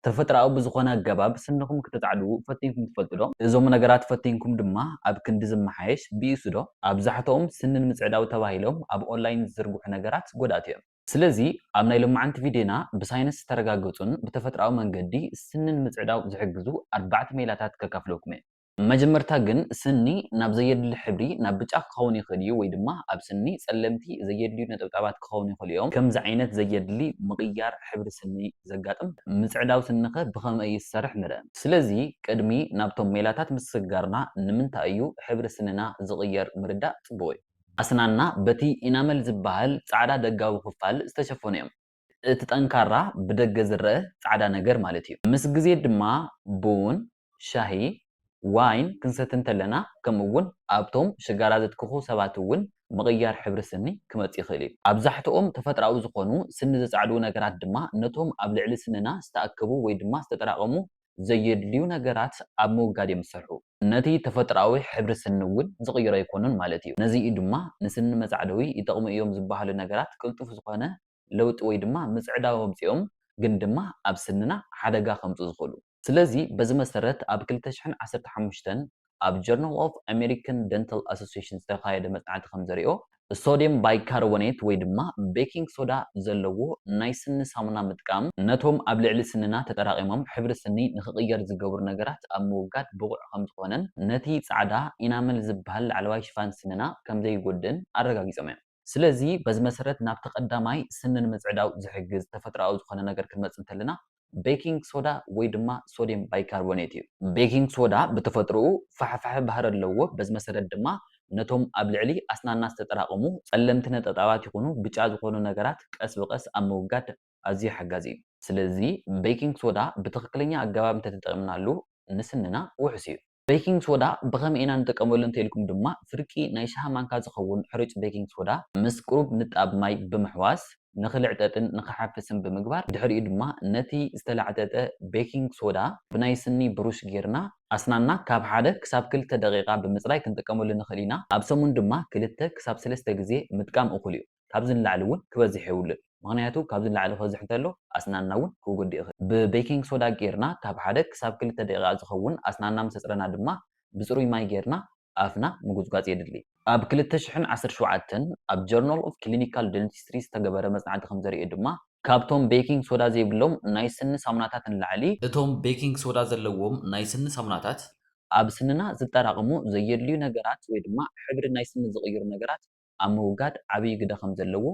ተፈጥሮኣዊ ብዝኾነ ኣገባብ ስንኹም ክትጽዕዱ ፈቲንኩም ትፈልጡ ዶ? እዞም ነገራት ፈቲንኩም ድማ ኣብ ክንዲ ዝመሓየሽ ብኢሱ ዶ? ኣብዛሕትኦም ስኒ ንምጽዕዳው ተባሂሎም ኣብ ኦንላይን ዝዝርግሑ ነገራት ጎዳእቲ እዮም። ስለዚ ኣብ ናይ ሎማዓንቲ ቪድዮና ብሳይንስ ዝተረጋገጹን ብተፈጥሮኣዊ መንገዲ ስኒ ንምጽዕዳው ዝሕግዙ ኣርባዕተ ሜላታት ከካፍለኩም እየ። መጀመርታ ግን ስኒ ናብ ዘየድሊ ሕብሪ ናብ ብጫ ክኸውን ይኽእል እዩ፣ ወይ ድማ ኣብ ስኒ ጸለምቲ ዘየድልዩ ነጠብጣባት ክኸውን ይኽእሉ እዮም። ከምዚ ዓይነት ዘየድሊ ምቕያር ሕብሪ ስኒ ዘጋጥም ምጽዕዳው ስንኸ ብኸመይ እዩ ዝሰርሕ ንርእ። ስለዚ ቅድሚ ናብቶም ሜላታት ምስግጋርና ንምንታይ እዩ ሕብሪ ስንና ዝቕየር ምርዳእ ጽቡቕ እዩ። ኣስናንና በቲ ኢናመል ዝበሃል ጻዕዳ ደጋዊ ክፋል ዝተሸፈኑ እዮም። እቲ ጠንካራ ብደገ ዝረአ ጻዕዳ ነገር ማለት እዩ። ምስ ግዜ ድማ ቡን፣ ሻሂ፣ ዋይን ክንሰቲ እንተለና፣ ከምኡ እውን ኣብቶም ሽጋራ ዘትክኹ ሰባት እውን ምቕያር ሕብሪ ስኒ ክመጽእ ይኽእል እዩ። ኣብዛሕትኦም ተፈጥሮኣዊ ዝኾኑ ስኒ ዘጻዕድዉ ነገራት ድማ ነቶም ኣብ ልዕሊ ስንና ዝተኣከቡ ወይ ድማ ዝተጠራቐሙ ዘየድልዩ ነገራት ኣብ ምውጋድ እዮም ዝሰርሑ። ነቲ ተፈጥሮኣዊ ሕብሪ ስኒ እውን ዝቕይሮ ኣይኮኑን ማለት እዩ። ነዚ እዩ ድማ ንስኒ መጻዕደዊ ይጠቕሙ እዮም ዝበሃሉ ነገራት ቅልጡፍ ዝኾነ ለውጢ ወይ ድማ ምጽዕዳው ኣምጺኦም፣ ግን ድማ ኣብ ስንና ሓደጋ ከምጽኡ ዝኽእሉ። ስለዚ በዚ መሰረት ኣብ ክልተ ሽሕን ዓሰርተ ሓሙሽተን ኣብ Journal of American Dental Association ዝተኻየደ መጽናዕቲ ከም ዘሪኦ፣ ሶድየም ባይካርቦኔት ወይ ድማ ቤኪንግ ሶዳ ዘለዎ ናይ ስኒ ሳሙና ምጥቃም ነቶም ኣብ ልዕሊ ስንና ተጠራቒሞም ሕብሪ ስኒ ንኽቕየር ዝገብሩ ነገራት ኣብ ምውጋድ ብቑዕ ከም ዝኾነን ነቲ ጻዕዳ ኢናመል ዝበሃል ላዕለዋይ ሽፋን ስንና ከም ዘይጎድእን ኣረጋጊጾም እዮም። ስለዚ በዚ መሰረት ናብቲ ቀዳማይ ስኒ ንምጽዕዳው ዝሕግዝ ተፈጥሮኣዊ ዝኾነ ነገር ክንመጽእ እንተለና ቤኪንግ ሶዳ ወይ ድማ ሶድየም ባይካርቦኔት እዩ። ቤኪንግ ሶዳ ብተፈጥሮኡ ፋሕፋሒ ባህሪ ኣለዎ። በዚ መሰረት ድማ ነቶም ኣብ ልዕሊ ኣስናንና ዝተጠራቐሙ ጸለምቲ ነጠብጣባት ይኹኑ ብጫ ዝኾኑ ነገራት ቀስ ብቐስ ኣብ ምውጋድ ኣዝዩ ሓጋዚ እዩ። ስለዚ ቤኪንግ ሶዳ ብትኽክለኛ ኣገባብ እንተተጠቒምናሉ ንስንና ውሑስ እዩ። ቤኪንግ ሶዳ ብኸመይ ኢና ንጥቀመሉ እንተኢልኩም ድማ ፍርቂ ናይ ሻሂ ማንካ ዝኸውን ሕሩጭ ቤኪንግ ሶዳ ምስ ቁሩብ ንጣብ ማይ ብምሕዋስ ንኽልዕጠጥን ንኽሓፍስን ብምግባር፣ ድሕሪኡ ድማ ነቲ ዝተላዕጠጠ ቤኪንግ ሶዳ ብናይ ስኒ ብሩሽ ጌርና ኣስናንና ካብ ሓደ ክሳብ ክልተ ደቂቓ ብምጽራይ ክንጥቀመሉ ንኽእል ኢና። ኣብ ሰሙን ድማ ክልተ ክሳብ ሰለስተ ግዜ ምጥቃም እኹል እዩ። ካብዚ ንላዕሊ እውን ክበዝሕ የብሉን። ምኽንያቱ ካብዚ ንላዕሊ ክበዝሕ እንተሎ ኣስናንና እውን ክጎድእ ይኽእል። ብቤኪንግ ሶዳ ጌርና ካብ ሓደ ክሳብ ክልተ ደቂቓ ዝኸውን ኣስናንና ምስ ኣጽረና ድማ ብጽሩይ ማይ ጌርና ኣፍና ምጉጽጓጽ የድሊ። ኣብ ክልተ ሽሕን ዓሰርተ ሸውዓተን ኣብ Journal of Clinical Dentistry ዝተገበረ መጽናዕቲ ከም ዘርእዮ ድማ ካብቶም ቤኪንግ ሶዳ ዘይብሎም ናይ ስኒ ሳሙናታት ንላዕሊ እቶም ቤኪንግ ሶዳ ዘለዎም ናይ ስኒ ሳሙናታት ኣብ ስንና ዝጠራቐሙ ዘየድልዩ ነገራት ወይ ድማ ሕብሪ ናይ ስኒ ዝቕይሩ ነገራት ኣብ ምውጋድ ዓብዪ ግደ ከም ዘለዎ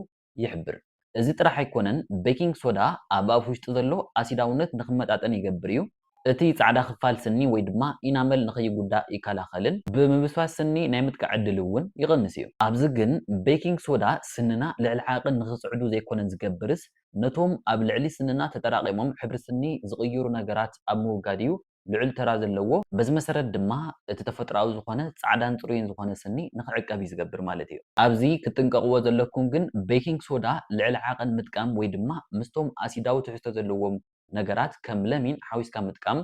ይሕብር። እዚ ጥራሕ ኣይኮነን፣ ቤኪንግ ሶዳ ኣብ ኣፍ ውሽጢ ዘሎ ኣሲዳውነት ንኽመጣጠን ይገብር እዩ። እቲ ጻዕዳ ክፋል ስኒ ወይ ድማ ኢናመል ንኸይጉዳእ ይከላኸልን ብምብስባስ ስኒ ናይ ምጥቃዕ ዕድል እውን ይቕንስ እዩ። ኣብዚ ግን ቤኪንግ ሶዳ ስንና ልዕሊ ዓቕን ንኽጽዕዱ ዘይኮነን ዝገብርስ፣ ነቶም ኣብ ልዕሊ ስንና ተጠራቒሞም ሕብሪ ስኒ ዝቕይሩ ነገራት ኣብ ምውጋድ እዩ ልዑል ተራ ዘለዎ። በዚ መሰረት ድማ እቲ ተፈጥሮኣዊ ዝኾነ ጻዕዳን ጽሩይን ዝኾነ ስኒ ንኽዕቀብ እዩ ዝገብር ማለት እዩ። ኣብዚ ክትጥንቀቕዎ ዘለኩም ግን ቤኪንግ ሶዳ ልዕሊ ዓቐን ምጥቃም ወይ ድማ ምስቶም ኣሲዳዊ ትሕዝቶ ዘለዎም ነገራት ከም ለሚን ሓዊስካ ምጥቃም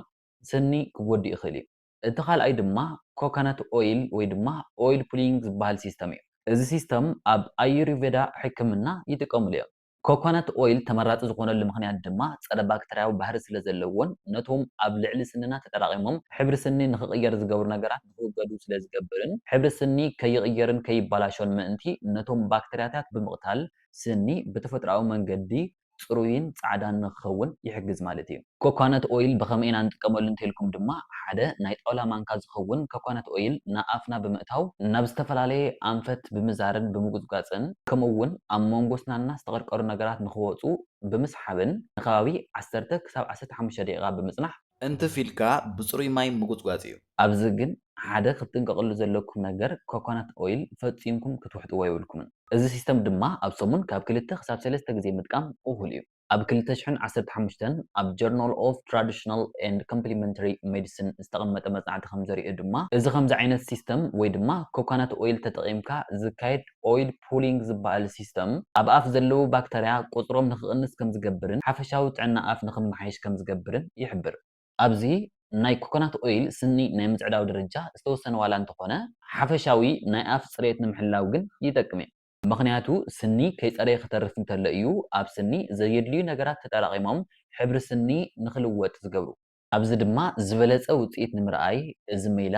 ስኒ ክጎድእ ይኽእል እዩ። እቲ ካልኣይ ድማ ኮኮናት ኦይል ወይ ድማ ኦይል ፑሊንግ ዝበሃል ሲስተም እዩ። እዚ ሲስተም ኣብ ኣዩርቬዳ ሕክምና ይጥቀምሉ እዮም። ኮኮናት ኦይል ተመራጺ ዝኾነሉ ምኽንያት ድማ ጸረ ባክተርያዊ ባህሪ ስለ ዘለዎን ነቶም ኣብ ልዕሊ ስንና ተጠራቒሞም ሕብሪ ስኒ ንኽቕየር ዝገብሩ ነገራት ንኽውገዱ ስለ ዝገብርን ሕብሪ ስኒ ከይቕየርን ከይበላሾን ምእንቲ ነቶም ባክተርያታት ብምቕታል ስኒ ብተፈጥሮኣዊ መንገዲ ጽሩይን ጻዕዳን ንኽኸውን ይሕግዝ ማለት እዩ። ኮኮናት ኦይል ብኸመይ ኢና ንጥቀመሉ እንተኢልኩም ድማ ሓደ ናይ ጣውላ ማንካ ዝኸውን ኮኮናት ኦይል ንኣፍና ብምእታው ናብ ዝተፈላለየ ኣንፈት ብምዛርን ብምጉጽጓጽን ከምኡ እውን ኣብ መንጎ ስናንና ዝተቐርቀሩ ነገራት ንኽወጹ ብምስሓብን ንከባቢ ዓሰርተ ክሳብ ዓሰርተ ሓሙሽተ ደቂቓ ብምጽናሕ እንትፍ ኢልካ ብጽሩይ ማይ ምጉጽጓጽ እዩ። ኣብዚ ግን ሓደ ክትጥንቀቕሉ ዘለኩም ነገር ኮኮናት ኦይል ፈጺምኩም ክትውሕጥዎ የብልኩምን። እዚ ሲስተም ድማ ኣብ ሰሙን ካብ ክልተ ክሳብ ሰለስተ ግዜ ምጥቃም እኹል እዩ። ኣብ ክልተ ሽሕን ዓሰርተ ሓሙሽተን ኣብ Journal of Traditional and Complementary Medicine ዝተቐመጠ መጽናዕቲ ከም ዘርእዮ ድማ እዚ ከምዚ ዓይነት ሲስተም ወይ ድማ ኮኮናት ኦይል ተጠቒምካ ዝካየድ ኦይል ፑሊንግ ዝበሃል ሲስተም ኣብ ኣፍ ዘለዉ ባክተርያ ቁጽሮም ንኽቕንስ ከም ዝገብርን ሓፈሻዊ ጥዕና ኣፍ ንኽመሓየሽ ከም ዝገብርን ይሕብር። ኣብዚ ናይ ኮኮናት ኦይል ስኒ ናይ ምጽዕዳው ደረጃ ዝተወሰነ ዋላ እንተኾነ ሓፈሻዊ ናይ ኣፍ ጽሬት ንምሕላው ግን ይጠቅም እዩ። ምኽንያቱ ስኒ ከይጸረየ ክተርፍ እንተሎ እዩ ኣብ ስኒ ዘየድልዩ ነገራት ተጠራቒሞም ሕብሪ ስኒ ንኽልወጥ ዝገብሩ። ኣብዚ ድማ ዝበለጸ ውጽኢት ንምርኣይ እዚ ሜላ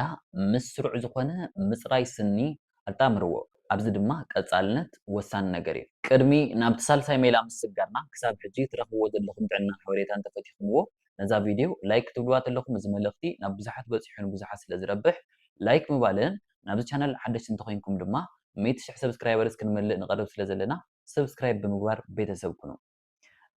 ምስ ስሩዕ ዝኾነ ምጽራይ ስኒ ኣጣምርዎ። ኣብዚ ድማ ቀጻልነት ወሳኒ ነገር እዩ። ቅድሚ ናብቲ ሳልሳይ ሜላ ምስጋርና ክሳብ ሕጂ ትረኽብዎ ዘለኹም ጥዕና ሓበሬታ እንተፈቲኹምዎ ነዛ ቪድዮ ላይክ ክትብልዋ ተለኹም እዚ መልእኽቲ ናብ ብዙሓት በጺሑ ንብዙሓት ስለ ዝረብሕ ላይክ ምባልን ናብዚ ቻነል ሓደሽቲ እንተኾይንኩም ድማ ሚእቲ ሽሕ ሰብስክራይበርስ ክንመልእ ንቐርብ ስለ ዘለና ሰብስክራይብ ብምግባር ቤተሰብ ኩኑ።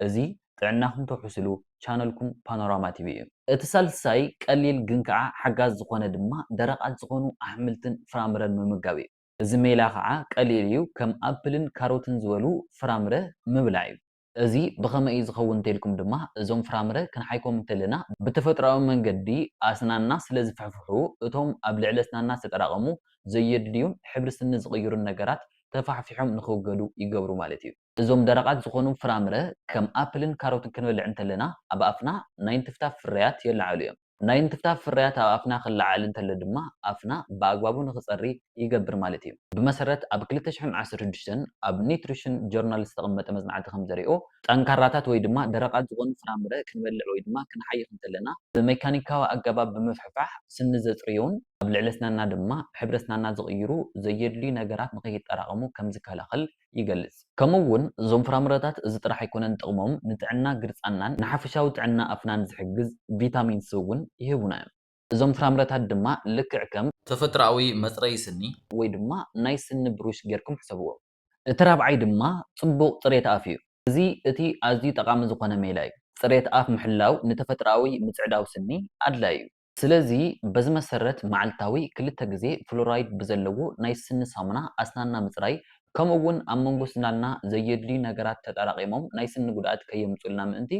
እዚ ጥዕናኹም ተውሕስሉ ቻነልኩም ፓኖራማ ቲቪ እዩ። እቲ ሳልሳይ ቀሊል ግን ከዓ ሓጋዝ ዝኾነ ድማ ደረቓት ዝኾኑ ኣሕምልትን ፍራምረን ምምጋብ እዩ። እዚ ሜላ ከዓ ቀሊል እዩ፣ ከም ኣፕልን ካሮትን ዝበሉ ፍራምረ ምብላዕ እዩ። እዚ ብኸመይ እዩ ዝኸውን እንተልኩም ድማ እዞም ፍራምረ ክንሓይኮም እንተለና ብተፈጥሮኣዊ መንገዲ ኣስናና ስለ ዝፍሕፍሑ እቶም ኣብ ልዕሊ ኣስናና ዝተጠራቐሙ ዘየድልዩን ሕብሪ ስኒ ዝቕይሩን ነገራት ተፋሕፊሖም ንኽውገዱ ይገብሩ ማለት እዩ። እዞም ደረቓት ዝኾኑ ፍራምረ ከም ኣፕልን ካሮትን ክንበልዕ እንተለና ኣብ ኣፍና ናይ እንትፍታፍ ፍርያት የለዓሉ እዮም። ናይ እንትፍታፍ ፍርያት ኣብ ኣፍና ክለዓል እንተሎ ድማ ኣፍና ብኣግባቡ ንኽጸሪ ይገብር ማለት እዩ። ብመሰረት ኣብ ክልተ ሽሕን ዓሰርተ ሽዱሽተን ኣብ ኒትሪሽን ጆርናል ዝተቐመጠ መጽናዕቲ ከም ዘሪኦ ጠንካራታት ወይ ድማ ደረቓት ዝኾኑ ፍራምረ ክንበልዕ ወይ ድማ ክንሓይኽ እንተለና ብሜካኒካዊ ኣገባብ ብምፍሕፋሕ ስኒ ዘጽርዩን ኣብ ልዕሊ ኣስናና ድማ ሕብሪ ኣስናና ዝቕይሩ ዘየድልዩ ነገራት ንኸይጠራቐሙ ከም ዝከላኸል ይገልጽ። ከምኡ እውን እዞም ፍራምረታት እዚ ጥራሕ ኣይኮነን ጥቕሞም ንጥዕና ግርጻናን ንሓፈሻዊ ጥዕና ኣፍናን ዝሕግዝ ቪታሚን ሲ እውን ይህቡና እዮም። እዞም ፍራምረታት ድማ ልክዕ ከም ተፈጥሮኣዊ መጽረዪ ስኒ ወይ ድማ ናይ ስኒ ብሩሽ ጌርኩም ሕሰብዎም። እቲ ራብዓይ ድማ ጽቡቕ ጽሬት ኣፍ እዩ። እዚ እቲ ኣዝዩ ጠቓሚ ዝኾነ ሜላ እዩ። ጽሬት ኣፍ ምሕላው ንተፈጥሮኣዊ ምጽዕዳው ስኒ ኣድላዪ እዩ። ስለዚ በዚ መሰረት መዓልታዊ ክልተ ግዜ ፍሎራይድ ብዘለዎ ናይ ስኒ ሳሙና ኣስናና ምጽራይ ከምኡ እውን ኣብ መንጎ ስናና ዘየድልዩ ነገራት ተጠራቒሞም ናይ ስኒ ጉድኣት ከየምጹልና ምእንቲ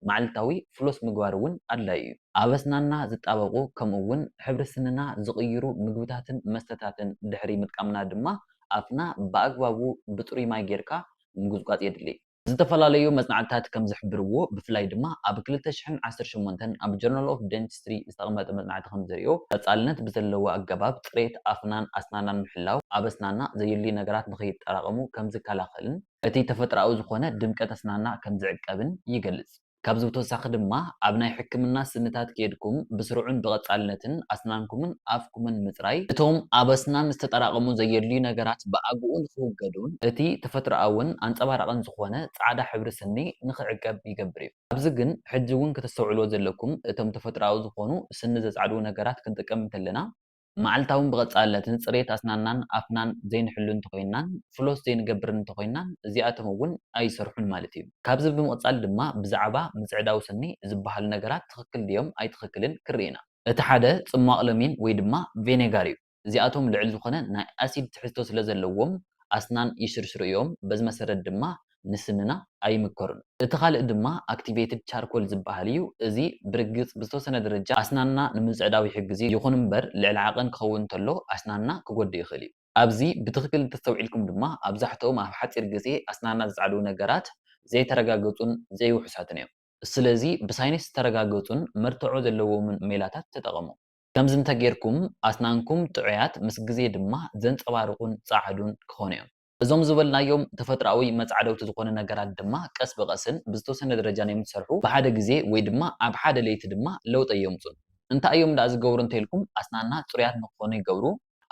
መዓልታዊ ፍሎስ ምግባር እውን ኣድላዪ እዩ። ኣብ ኣስናና ዝጣበቑ ከምኡ እውን ሕብሪ ስንና ዝቕይሩ ምግብታትን መስተታትን ድሕሪ ምጥቃምና ድማ ኣፍና ብኣግባቡ ብጽሩይ ማይ ጌርካ ምጉዝጓዝ የድሊ። ዝተፈላለዩ መጽናዕትታት ከም ዝሕብርዎ ብፍላይ ድማ ኣብ ክልተ ሽሕን ዓሰርተ ሸሞንተን ኣብ ጆርናል ኦፍ ደንቲስትሪ ዝተቐመጠ መጽናዕቲ ከም ዘርእዮ ቀጻልነት ብዘለዎ ኣገባብ ጽሬት ኣፍናን ኣስናናን ምሕላው ኣብ ኣስናና ዘየድልዩ ነገራት ንኸይጠራቐሙ ከም ዝከላኸልን እቲ ተፈጥሮኣዊ ዝኾነ ድምቀት ኣስናና ከም ዝዕቀብን ይገልጽ። ካብዚ ብተወሳኺ ድማ ኣብ ናይ ሕክምና ስንታት ከይድኩም ብስሩዕን ብቐጻልነትን ኣስናንኩምን ኣፍኩምን ምጽራይ እቶም ኣብ ኣስናን ዝተጠራቐሙ ዘየድልዩ ነገራት ብኣግኡ ንኽውገዱን እቲ ተፈጥሮኣውን ኣንጸባራቕን ዝኾነ ጻዕዳ ሕብሪ ስኒ ንኽዕቀብ ይገብር እዩ። ኣብዚ ግን ሕጂ እውን ከተስተውዕልዎ ዘለኩም እቶም ተፈጥሮኣዊ ዝኾኑ ስኒ ዘጻዕዱ ነገራት ክንጥቀም እንተለና መዓልታውን ብቐጻልነትን ጽሬት ኣስናናን ኣፍናን ዘይንሕሉ እንተኾይንናን ፍሎስ ዘይንገብር እንተኾይንናን እዚኣቶም እውን ኣይሰርሑን ማለት እዩ። ካብዚ ብምቕጻል ድማ ብዛዕባ ምጽዕዳው ስኒ ዝበሃሉ ነገራት ትኽክል ድዮም ኣይትኽክልን ክርኢ ኢና። እቲ ሓደ ጽሟቕ ለሚን ወይ ድማ ቬኔጋር እዩ። እዚኣቶም ልዕል ዝኾነ ናይ ኣሲድ ትሕዝቶ ስለ ዘለዎም ኣስናን ይሽርሽሩ እዮም። በዚ መሰረት ድማ ንስንና ኣይምከሩን። እቲ ካልእ ድማ ኣክቲቬትድ ቻርኮል ዝበሃል እዩ። እዚ ብርግጽ ብዝተወሰነ ደረጃ ኣስናንና ንምጽዕዳው ይሕግዝ እዩ። ይኹን እምበር ልዕሊ ዓቐን ክኸውን እንተሎ ኣስናንና ክጎድእ ይኽእል እዩ። ኣብዚ ብትኽክል እንተስተውዒልኩም ድማ ኣብዛሕትኦም ኣብ ሓጺር ግዜ ኣስናንና ዝጸዕዱ ነገራት ዘይተረጋገጹን ዘይውሑሳትን እዮም። ስለዚ ብሳይንስ ዝተረጋገጹን መርትዖ ዘለዎምን ሜላታት ተጠቐሙ። ከምዚ እንተጌርኩም ኣስናንኩም ጥዑያት ምስ ግዜ ድማ ዘንጸባርቑን ጸዓዱን ክኾኑ እዮም። እዞም ዝበልናዮም ተፈጥሮኣዊ መጻዕደውቲ ዝኾኑ ነገራት ድማ ቀስ ብቐስን ብዝተወሰነ ደረጃን እዮም ዝሰርሑ። ብሓደ ግዜ ወይ ድማ ኣብ ሓደ ለይቲ ድማ ለውጢ ኣየምጹን። እንታይ እዮም ደኣ ዝገብሩ እንተኢልኩም ኣስናንና ጽሩያት ንክኾኑ ይገብሩ።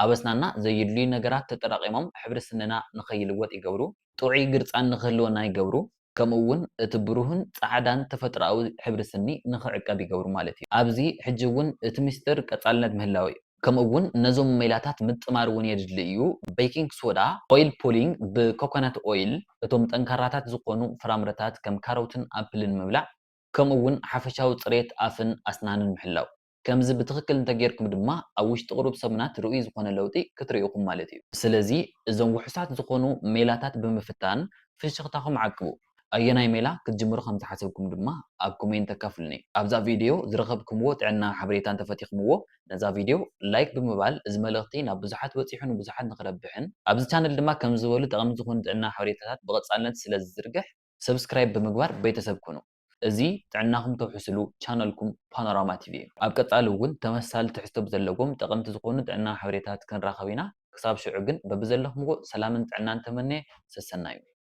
ኣብ ኣስናንና ዘየድልዩ ነገራት ተጠራቒሞም ሕብሪ ስንና ንኸይልወጥ ይገብሩ። ጥዑይ ግርጻን ንክህልወና ይገብሩ። ከምኡ እውን እቲ ብሩህን ጻዕዳን ተፈጥሮኣዊ ሕብሪ ስኒ ንኽዕቀብ ይገብሩ ማለት እዩ። ኣብዚ ሕጂ እውን እቲ ሚስጥር ቀጻልነት ምህላው እዩ። ከምኡ እውን ነዞም ሜላታት ምጥማር እውን የድሊ እዩ። ቤኪንግ ሶዳ፣ ኦይል ፑሊንግ ብኮኮናት ኦይል፣ እቶም ጠንካራታት ዝኾኑ ፍራምረታት ከም ካሮትን ኣፕልን ምብላዕ፣ ከምኡ እውን ሓፈሻዊ ጽሬት ኣፍን ኣስናንን ምሕላው። ከምዚ ብትኽክል እንተጌርኩም ድማ ኣብ ውሽጢ ቁሩብ ሰሙናት ርኡይ ዝኾነ ለውጢ ክትርእዩ ኢኹም ማለት እዩ። ስለዚ እዞም ውሑሳት ዝኾኑ ሜላታት ብምፍታን ፍሽኽታኹም ዓቅቡ። ኣየናይ ሜላ ክትጅምሩ ከም ዝሓሰብኩም ድማ ኣብ ኮሜንት ኣካፍሉኒ። ኣብዛ ቪድዮ ዝረኸብኩምዎ ጥዕና ሓበሬታ እንተፈቲኹምዎ ነዛ ቪድዮ ላይክ ብምባል እዚ መልእኽቲ ናብ ብዙሓት በፂሑ ንብዙሓት ንኽረብሕን ኣብዚ ቻነል ድማ ከም ዝበሉ ጠቐምቲ ዝኾኑ ጥዕና ሓበሬታታት ብቐፃልነት ስለ ዝዝርግሕ ሰብስክራይብ ብምግባር ቤተሰብ ኩኑ። እዚ ጥዕናኹም ተውሕስሉ ቻነልኩም ፓኖራማ ቲቪ እዩ። ኣብ ቀፃሊ እውን ተመሳሳሊ ትሕዝቶ ብዘለዎም ጠቐምቲ ዝኾኑ ጥዕና ሓበሬታት ክንራኸብ ኢና። ክሳብ ሽዑ ግን በብዘለኹምዎ ሰላምን ጥዕናን ተመንየ። ሰሰናዩ።